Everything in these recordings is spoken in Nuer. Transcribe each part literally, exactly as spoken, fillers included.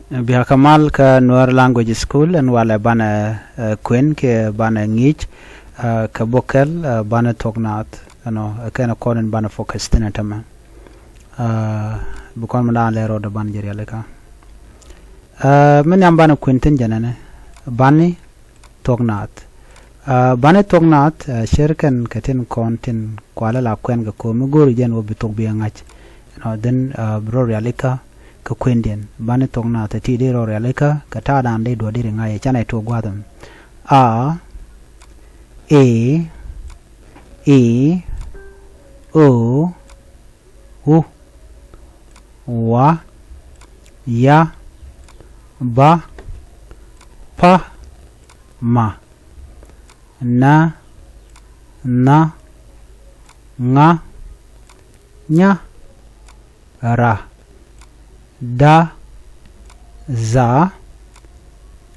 Bia kɛ mal kä Nuer Language School, ɛn walɛ banɛ, eh, kuën kiɛ banɛ ŋi̱i̱c, eh, kɛ bok kɛl, eh, banɛ thok naath, you know, eh, kɛn kɔn in banɛ focus thin ɛ tämɛ. Eh, bi kɔn mi daan lɛ rɔɔdɛ banɛ jɛ rialikä. Eh, mi niam banɛ kuën thin jɛ nɛnɛ, banɛ thok naath. Ah, banɛ thok naath, ah, cär kɛn kɛ tin kɔn tin kualɛ la kuɛn kɛ ko̱o̱m mi go̱o̱ri jɛn wä bi thok bi ɛ ŋa̱c. You know, then, ah, bi rɔ rialikä kɛ kuëndiɛn. Banɛ thok naath ɛ ti di rɔ rialikä kɛ ta̱a̱dan di duɔ̱ɔ̱r di ri ŋa̱c ɛ canɛ tuɔk gua̱a̱th ɛmɛ. A, E, I, O, U, Wa, Ya, Ba, Pa, Ma, Na, Nha, Ŋa, Nya, Ra, Da, Dha,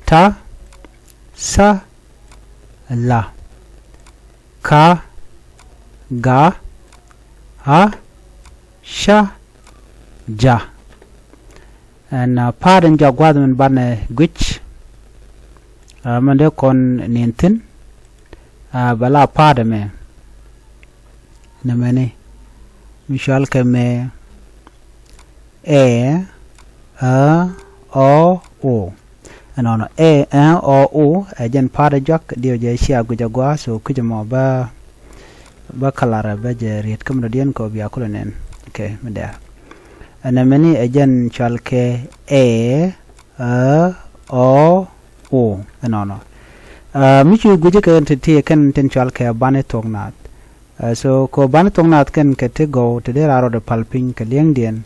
Ta, Tha, La, Ka, Ga, Ha, Ca, Ja. Ɛn, ah, pa̱a̱t in jɔak gua̱a̱th min banɛ guic, ah, min dee kɔn ni̱n thi̱n, ah, bɛ la pa̱a̱t ɛmɛ. Nɛmɛni mi cɔal kɛ mɛ, Ɛ, Ä, Ɔ, O. Ɛnɔnɔ, Ɛ, Ä, Ɔ, O, ɛ jɛn pa̱a̱t ɛ jɔak, diɛw jɛ cia guic ɛ gua̱a̱th, so kui̱c ɛmɔ bä, bä kalarɛ bä jɛ riet kä mi dɔ̱diɛn kɛ ɔ bia kulɛ nɛn. Okay, mi dɛ̈ɛ̈r. Ɛn nɛmɛni ɛ jɛn cɔal kɛ Ɛ, Ä, Ɔ, O. Ɛnɔnɔ. Ah, mi cu guic kɛ ti ti kɛn tin cɔal kɛ banɛ thok naath. Ah, so kɛ banɛ thok naath kɛn kɛ ti gɔw ti dee raar rɔɔdɛ pal piny kɛ li̱eŋdiɛn.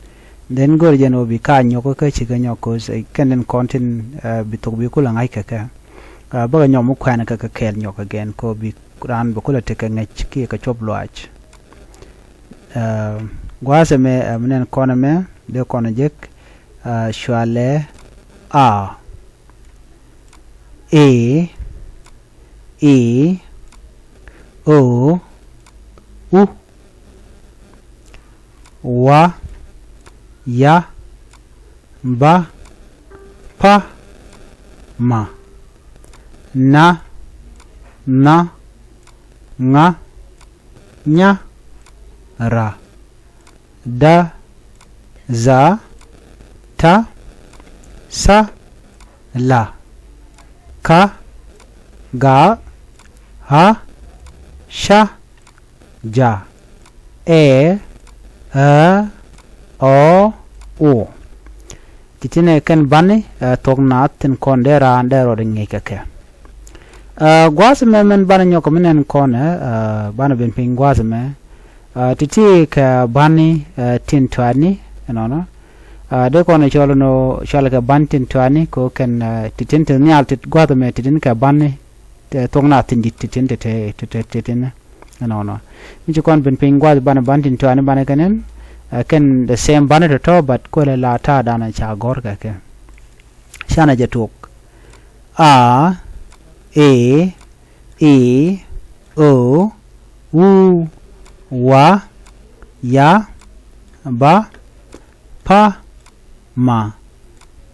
Then go̱o̱ri jɛn ɔ bi ka nyɔk kä cikɛ nyɔk ko̱o̱th, eh, kɛn tin kɔn tin, ah, bi thok bi kulɛ ŋa̱c kɛ kɛ. Ah, bäkɛ nyɔk mi kuɛn kɛ kɛ kɛɛl nyɔk kɛ gɛn kɛ ɔ bi raan bi kulɛ tekɛ ŋäc kiɛ kɛ cuɔp luaac. Ah, gua̱a̱th ɛmɛ, ah, mi nɛn kɔn ɛmɛ dee kɔn jek, ah, cualɛ A, E, I, O, U, Wa, Ya, Ba, Pa, Ma, Na, Nha, Ŋa, Nya, Ra, Da, Dha, Ta, Tha, La, Ka, Ga, Ha, Ca, Ja, Ɛ, Ä, Ɔ, O. Ti tinɛ kɛn bani, eh, thok naath tin kɔn dee raan dee rɔɔdɛ ŋi̱i̱c kɛ kɛ. Eh, gua̱a̱th ɛmɛ min banɛ nyɔk mi nɛn kɔn, eh, eh, banɛ ben piny gua̱a̱th ɛmɛ. Eh, ti ti kɛ bani, eh, tin tuani, ɛnɔnɔ. Eh, dee kɔn cɔl nɔ cɔal kɛ bani tin tuani kɛ kɛn, eh, ti tin ti nhial ti gua̱a̱th ɛmɛ ti tin kɛ bani, eh, thok naath tin dit ti tin ti ti ti ti ti tin. Ɛnɔnɔ. Mi ci kɔn ben piny gua̱a̱th banɛ bani tin tuani banɛ kɛ nɛn, eh, kɛn the same bani tɔ̱tɔ̱, but kuɛlɛ la ta̱a̱ danɛ ca gɔ̱r kɛ kɛ. Canɛ jɛ tuɔk. A, E, I, O, U, Wa, Ya, Ba, Pa, Ma,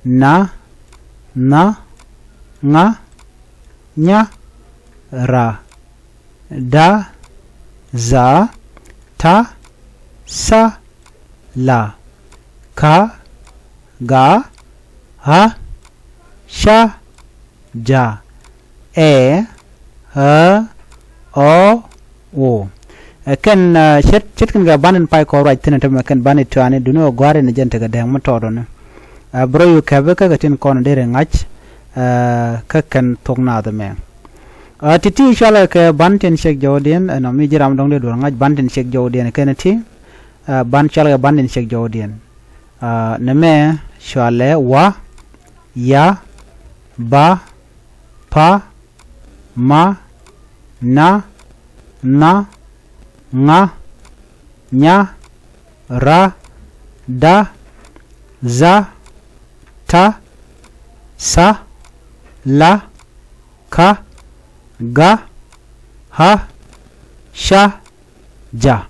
Na, Nha, Ŋa, Nya, Ra, Da, Dha, Ta, Tha, La, Ka, Ga, Ha, Ca, Ja, Ɛ, Ä, Ɔ, O. Ɛ kɛn, ɛ, ce̱t, ce̱tkɛn kɛ bani pay kɔ ruac thi̱n ɛ tämɛ kɛn bani tuani duni ɔ gua̱a̱r in jɛn tekɛ dɛ̱ŋ mi tɔɔdɔni. Ɛ, bro yu kɛpɛ kä kɛ tin kɔn deri ŋa̱c, ɛ, kä kɛn thok naath ɛmɛ. Ɛ, ti̱ti̱ cɔalɛ kɛ ban tin cɛk jɔwdiɛn, ɛ, nɔ mi ji̱ ram dɔ̱ŋ dee duɔl ŋa̱c ban tin cɛk jɔwdiɛn kɛn ti, ɛ, ban cɔalɛ kɛ ban tin cɛk jɔwdiɛn. Ɛ, nɛmɛ cɔalɛ wa, ya, ba, pa, ma, na, nha, ŋa, nya, ra, da, dha, ta, tha, la, ka, ga, ha, ca, ja.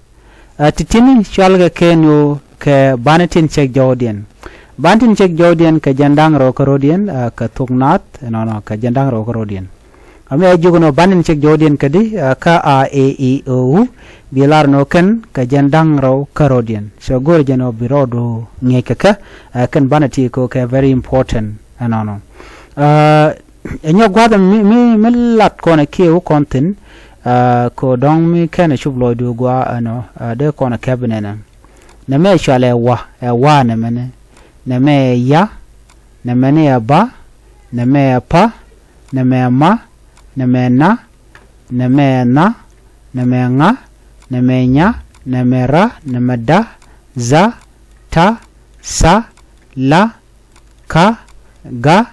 Ɛ, ti̱ti̱ni cɔalkɛ kɛn ɣöö kɛ bani tin cɛk jɔwdiɛn. Banɛ tin cek jɔwdiɛn kɛ jiɛn da̱ŋ rɛw kärɔ̱diɛn, ɛ, kɛ thok naath, ɛnɔnɔ, kɛ jiɛn da̱ŋ rɛw kärɔ̱diɛn. Ɛ mi ɛ jiök ɛnɔ banɛ tin cek jɔwdiɛn kädi, ɛ, kä a, e, i, o, u, bi lar ɛnɔ kɛn kɛ jiɛn da̱ŋ rɛw kärɔ̱diɛn. So go̱o̱rɛ jɛn ɔ bi rɔɔdu ŋi̱eec kɛ kɛ, ɛ, kɛn banɛ ti kɛ kɛ very important, ɛnɔnɔ. Ɛ, ɛ nyɔk gua̱a̱th mi, mi, mi lat kɔn ɛ kiɛ wä kɔn thi̱n, ɛ, kɛ dɔ̱ŋ mi kɛn ɛ cup lɔcdu gua̱a̱ ɛnɔ, ɛ, dee kɔn ɛ kɛp nɛnɛ. Nɛmɛ cualɛ wa, ɛ wa nɛmɛni. Nɛmɛ ɛ ya, nɛmɛni ɛ ba, nɛmɛ ɛ pa, nɛmɛ ɛ ma, nɛmɛ ɛ na, nɛmɛ ɛ nha, nɛmɛ ɛ ŋa, nɛmɛ ɛ nya, nɛmɛ ɛ ra, nɛmɛ ɛ da, dha, ta, tha, la, ka, ga,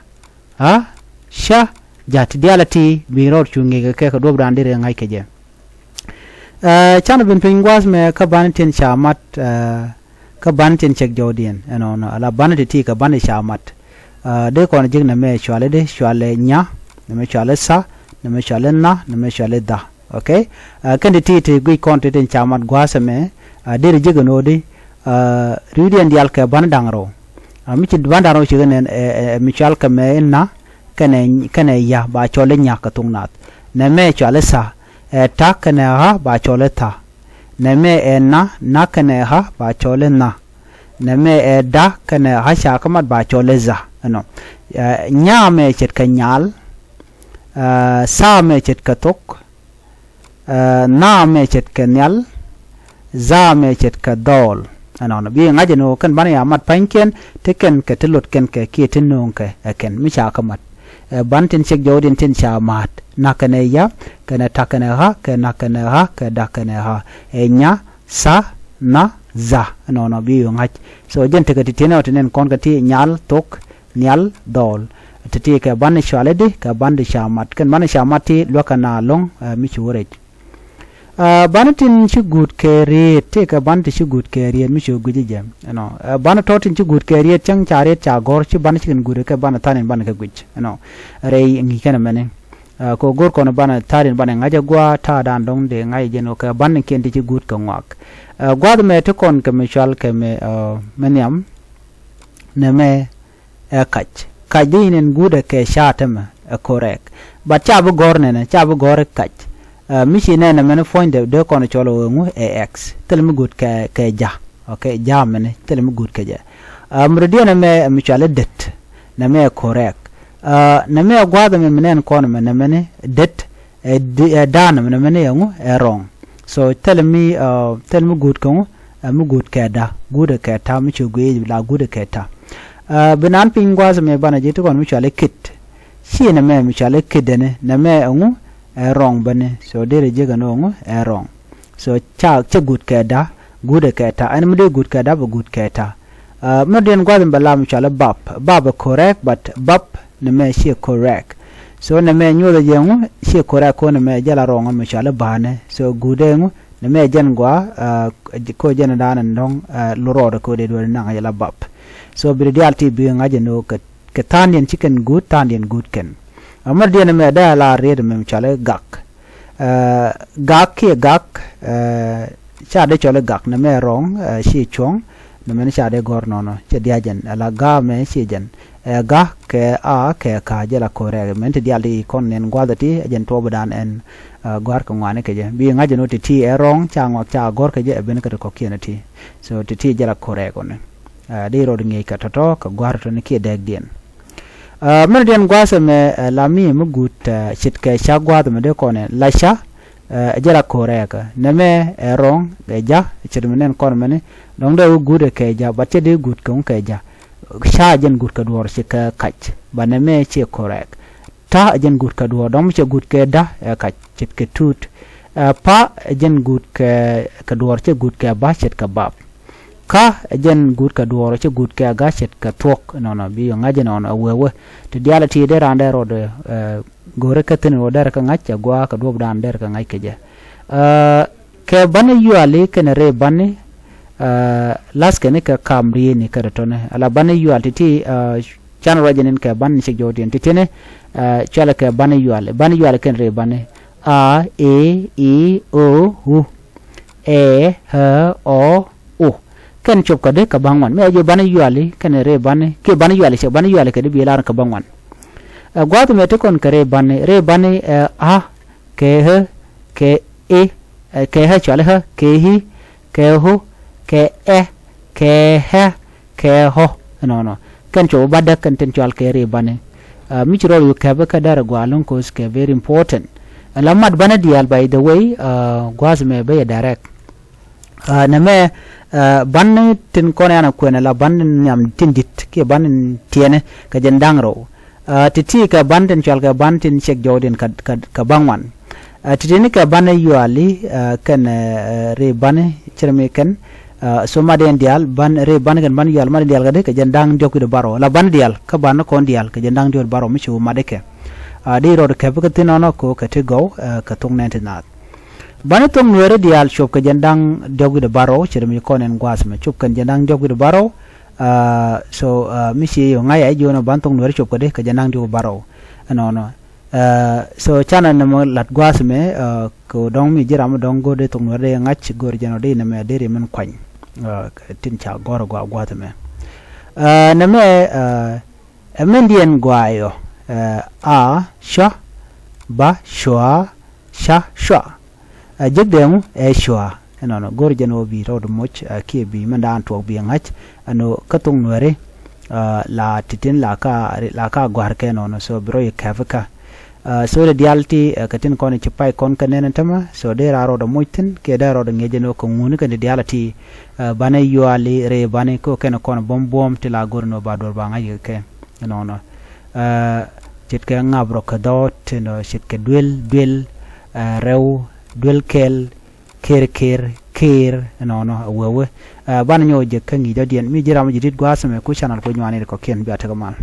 ɣa, ca, ja. Ti diaal a ti bi rɔɔd cu ŋi̱i̱c kɛ kɛ kɛ duɔ̱pdan derɛ ŋa̱c kɛ jɛ. Ɛ, canɛ ben piny gua̱a̱th mɛ kä banɛ tin ca mat, ɛ, kä banɛ tin cek jɔwdiɛn ɛnɔnɔ, ala banɛ ti ti kɛ banɛ ca mat. Ɛ, dee kɔn ji̱k nɛmɛ cuali di, cuali nya, nɛmɛ cuali tha, nɛmɛ cuali nha, nɛmɛ cuali dha. Okay? Ɛ, kɛn ti ti ti guic kɔn ti tin ca mat gua̱a̱th ɛmɛ, ɛ, derɛ ji̱k ɛn ɣöö di, ɛ, ri̱wdiɛn diaal kɛ banɛ da̱ŋ rɛw. Ɛ, mi ci banɛ da̱ŋ rɛw ci kɛ nɛn, ɛ, ɛ, mi cual kɛ mɛ in na, kɛnɛ, kɛnɛ ya, ba cɔl i̱ nya kɛ thok naath. Nɛmɛ cual i̱ tha, ɛ ta kɛnɛ ɣa, ba cɔl i̱ tha. Nɛmɛ ɛ na, na kɛnɛ ɣa, ba cɔl i̱ nha. Nɛmɛ ɛ da kɛnɛ ɣa ca kä mat ba cɔl i̱ dha. Ɛnɔ. Ɛ, nya mɛ ce̱tkɛ nyal, ɛ, tha mɛ ce̱tkɛ thok, ɛ, nha mɛ ce̱tkɛ nhial, dha mɛ ce̱tkɛ dhɔɔl. Ɛnɔnɔ bi ŋa̱c ɛn ɣöö kɛn banɛ ya mat pa̱nykiɛn ti kɛn kɛ ti lot kɛn kɛ kiɛ ti nööŋ kɛ ɛ kɛn mi ca kä mat. Ɛ, banɛ tin cek jɔwdiɛn tin ca ma̱a̱t, na kɛnɛ ya, kɛnɛ ta kɛnɛ ɣa, kɛ na kɛnɛ ɣa, kɛ da kɛnɛ ɣa. Ɛ nya, tha, nha, dha. Ɛnɔnɔ bi ɣöö ŋa̱c. So jɛn tekɛ ti tiɛnɛ ɔ ti nɛn kɔn kɛ ti nyal, thok, nhial, dhɔɔl. Ti ti kɛ banɛ cuali di, kɛ banɛ ca mat. Kɛn banɛ ca mat ti luäk kɛ na lo̱ŋ, ɛ, mi ci wä rɛc. Ɛ, banɛ tin ci guut kɛ rieet, ti kɛ banɛ ti ci guut kɛ rieet mi ci wä guic jɛ. Ɛnɔ. Ɛ, banɛ tɔ̱ tin ci guut kɛ rieet cäŋ ca rieet ca gɔ̱r, ci banɛ ci kɛn guut kɛ banɛ tha̱a̱n in banɛ kɛ guic. Ɛnɔ. Rɛy ŋi̱i̱c kɛn ɛmɛni. Ɛ, kɛ go̱r kɔn banɛ tha̱a̱n in banɛ ŋa̱c ɛ gua̱a̱ ta̱a̱dan dɔ̱ŋ dee ŋa̱c jɛn ɣöö kɛ banɛ kiɛn ti ci guut kɛ ŋɔak. Ɛ, gua̱a̱th mɛ ti kɔn kɛ mi cual kɛ mi, ɛ, mi nhiam. Nɛmɛ ɛ kac. Kac di in ɛn guut ɛ kɛ ca tämɛ ɛ correct. But ca bi gɔ̱r nɛnɛ, ca bi gɔ̱r ɛ kac. Ɛ, mi ci nɛnɛ mɛn puɔ̱nydɛ dee kɔn cɔl ɛ ŋu ɛ X. Thil mi guut kɛ, kɛ ja. Okay, ja mɛni, thil mi guut kɛ jɛ. Ɛ, mi rɔ diɛn ɛmɛ, ɛ, mi cual i̱ det. Nɛmɛ ɛ correct. Ɛ, nɛmɛ ɛ gua̱a̱th ɛmɛ mi nɛn kɔn ɛmɛ nɛmɛni det. Ɛ di-, ɛ da̱a̱n ɛmɛ nɛmɛni ɛ ŋu ɛ wrong. So thil mi, ɛ, thil mi guut kɛ ŋu, ɛ mi guut kɛ da, guut ɛ kɛ ta, mi ci guic la guut ɛ kɛ ta. Ɛ, bi naan piny gua̱a̱th ɛmɛ banɛ ji̱ ti kɔn mi cual i̱ kit. Ci nɛmɛ mi cual i̱ kit dɛni, nɛmɛ ɛ ŋu ɛ wrong bäni. So derɛ ji̱ kɛ ni ɛ ŋu ɛ wrong. So ca, cɛ guut kɛ da, guut ɛ kɛ ta. Ɛn mi dee guut kɛ da bɛ guut kɛ ta. Ɛ, mi diɛn gua̱th in bɛ lam cual i̱ bap. Bap ɛ correct, but bap nɛmɛ ciɛ correct. So nɛmɛ nyuɔth ɛ jɛ ŋu ciɛ correct, ko nɛmɛ jɛ la wrong mi cual i̱ ba̱a̱nɛ. So guut ɛ ŋu nɛmɛ jɛn gua, ɛ, ko jɛn dan in dɔ̱ŋ, ɛ, lu rɔɔdɛ ko dee duɔ̱ɔ̱r in naŋ jɛ la bap. So bi di diaal ti bi ŋa̱c ɛn ɣöö kɛ, kɛ tha̱a̱ŋdiɛn ci kɛn guut, tha̱a̱ŋdiɛn guut kɛn. Ɛ, mi diɛn ɛmɛ dee a la riet ɛmɛ mi cual i̱ gak. Ɛ, gak kiɛ gak, ɛ, ca dee cɔl i̱ gak, nɛmɛ ɛ wrong, ɛ, ci cuɔ̱ŋ, nɛmɛni ca dee gɔ̱r nɔnɔ, cɛ dia̱ jɛn, ɛ la ga mɛ ci jɛn, ɛ, ga kɛ a kɛ ka jɛ la correct, mɛn ti diaal ti kɔn nɛn gua̱th ti, ɛ jɛn tuɔɔpdan ɛn, ɛ, gua̱r kɛ ŋuani kɛ jɛ. Bi ŋa̱c jɛn wä ti ti ɛ wrong, ca ŋɔak ca gɔ̱r kɛ jɛ, ɛ ben kä ti kɔ̱kiɛn ti. So ti ti jɛ la correct ɔni. Ɛ, di rɔɔd ŋi̱i̱c kɛ tɔ̱tɔ̱, kɛ gua̱r tɔ̱ni kiɛ dɛɛkdiɛn. Ɛ, mɛn diɛn gua̱a̱th ɛmɛ, ɛ, la mi mi guut, ɛ, ce̱tkɛ ca gua̱a̱th ɛmɛ dee kɔnɛ la ca, ɛ, jɛ la correct. Nɛmɛ ɛ wrong, ɛ ja, ce̱t mi nɛn kɔn mɛni, dɔ̱ŋ dee wä guut ɛ kɛ ja, but cɛ dee guut kɛ ŋu kɛ ja. Ca jɛn guut kɛ duɔ̱ɔ̱r ce̱tkɛ kac, but nɛmɛ ciɛ correct. Ta jɛn guut kɛ duɔ̱ɔ̱r, dɔ̱ŋ mi cɛ guut kɛ da, ɛ kac, ce̱tkɛ tuut. Ɛ, pa jɛn guut kɛ, kɛ duɔ̱ɔ̱r cɛ guut kɛ ba, ce̱tkɛ bap. Ka ɛ jɛn guut kɛ duɔ̱ɔ̱r, cɛ guut kɛ ga, ce̱tkɛ thuɔ̱k. Nɔnɔ bi ŋa̱c nɔnɔ ɛ wee wee. Ti diaal ti dee raan dee rɔɔd, ɛ, go̱o̱rɛ kä thi̱n rɔɔd derɛ kä ŋa̱c, ɛ gua̱a̱ kɛ duɔ̱ɔ̱pdan derɛ kä ŋa̱c kɛ jɛ. Ɛ, kɛ banɛ yuali kɛnɛ rɛy bani, ɛ, la̱th kɛn kɛ kam rieni kä tɔ̱tɔ̱ni. Ala banɛ yual ti ti, ɛ, canɛ ruac jɛ nin kɛ banɛ cɛ jɔw tin ti tini, ɛ, cualɛ kɛ banɛ yuali. Banɛ yuali kɛn rɛy bani. A, e, i, o, u. Ɛ, ɛ, ɔ, u. kɛn cop kä di kä bäŋuan. Mi a ji̱ bani yuali kɛn ri bani kiɛ bani yuali cɛ bani yuali kɛ di bi lar kä bäŋuan. Ɛ gua̱a̱th mɛ ti kɔn kɛ ri bani, ri bani ɛ a kɛ hɛ kɛ i, ɛ kɛ hɛ cuali hɛ kɛ hi kɛ hu kɛ ɛ kɛ hɛ kɛ hɔ. Ɛnɔnɔ kɛn cop ba däk kɛn tin cual kɛ ri bani. Ɛ mi ci rɔl yu kɛpɛ kɛ dɛr gua̱a̱ luŋ kos kɛ very important. Ɛ la mat bani diaal, by the way, ɛ gua̱a̱th mɛ bä yɛ direct. Ɛ nɛ mɛ ɛ ban tin kɔn yan a kuɛn la ban nhiam tin dit kiɛ ban tiɛnɛ kɛ jɛn da̱ŋ rɛw. Ɛ ti ti kɛ ban tin cual kɛ ban tin cɛk jɔw din kɛ, kɛ, kɛ bäŋuan. Ɛ ti ti ni kɛ ban yuali ɛ kɛn ɛ ri ban cɛ rɛ mi kɛn. Ɛ so mat yɛn diaal ban ri ban kɛn ban yual mat yɛn diaal kɛ di kɛ jɛn da̱ŋ diɔk wi̱dɛ barɔw la ban diaal kä ban kɔn diaal kɛ jɛn da̱ŋ diɔk wi̱dɛ barɔw mi ci wä mat ikɛ. Ɛ di rɔɔd kɛp kɛ thin nɔnɔ ko kɛ ti gɔw ɛ kɛ thok nɛn ti naath. Bani thok nuɛɛri diaal cop kɛ jɛn da̱ŋ diɔk wi̱dɛ barɔw cɛ rɛ mi kɔn ɛn gua̱a̱th mɛ cop kɛn jɛn da̱ŋ diɔk wi̱dɛ barɔw. Ɛ so ɛ mi ci yɛ ŋa̱c a ji̱ wänɔ ban thok nuɛɛri cop kɛ di kɛ jɛn da̱ŋ diɔk wi̱dɛ barɔw. Ɛnɔnɔ. Ɛ so canɛ nɛ mɔ lat gua̱a̱th mɛ ɛ kɛ dɔ̱ŋ mi ji̱ ram dɔ̱ŋ go̱r di thok nuɛɛri di ŋa̱c go̱r jɛn ɔ di nɛ mɛ di ri min kuany. Ɛ kɛ tin ca gɔ̱r gua̱a̱ gua̱a̱th mɛ. Ɛ nɛ mɛ ɛ ɛ min diɛn gua̱a̱ yɔ ɛ a cua ba cua ca cua. Ɛ jek dee ŋu ɛ cua. Ɛnɔnɔ go̱r jɛn ɣöö bi rɔɔd moc ɛ kiɛ bi mɛn daan tuɔɔk bi ŋa̱c. Ɛn ɣöö kä thok nuɛɛri ɛ la titin la ka la ka gua̱a̱r kɛ nɔnɔ so bi rɔ yi kɛp kä. Ɛ so dee diaal ti ɛ kɛ tin kɔn ci pay kɔn kɛ nɛn tämɛ so dee raa rɔɔd moc thin kiɛ dee rɔɔd ŋi̱eec ɛn ɣöö kɛ ŋuni kɛn ti diaal ti ɛ banɛ yuali rɛy banɛ ko kɛn kɔn buɔ̱m buɔ̱m ti la go̱r ɛn ɣöö ba duɔl ba ŋa̱c kɛ kɛ. Ɛnɔnɔ. Ɛ ce̱tkɛ ŋap rɔ kɛ dhɔɔt ɛnɔ ce̱tkɛ duel duel ɛ rɛw duel kɛl ker ker ker ɛnɔnɔ ɛ wee wee. Ɛ banɛ nyɔk jek kä ŋi̱i̱c dɔ̱diɛn mi ji̱ ram ji̱ dit gua̱a̱th ɛmɛ ku channel ku nyuani ri kɔ̱kiɛn bia tekɛ mal.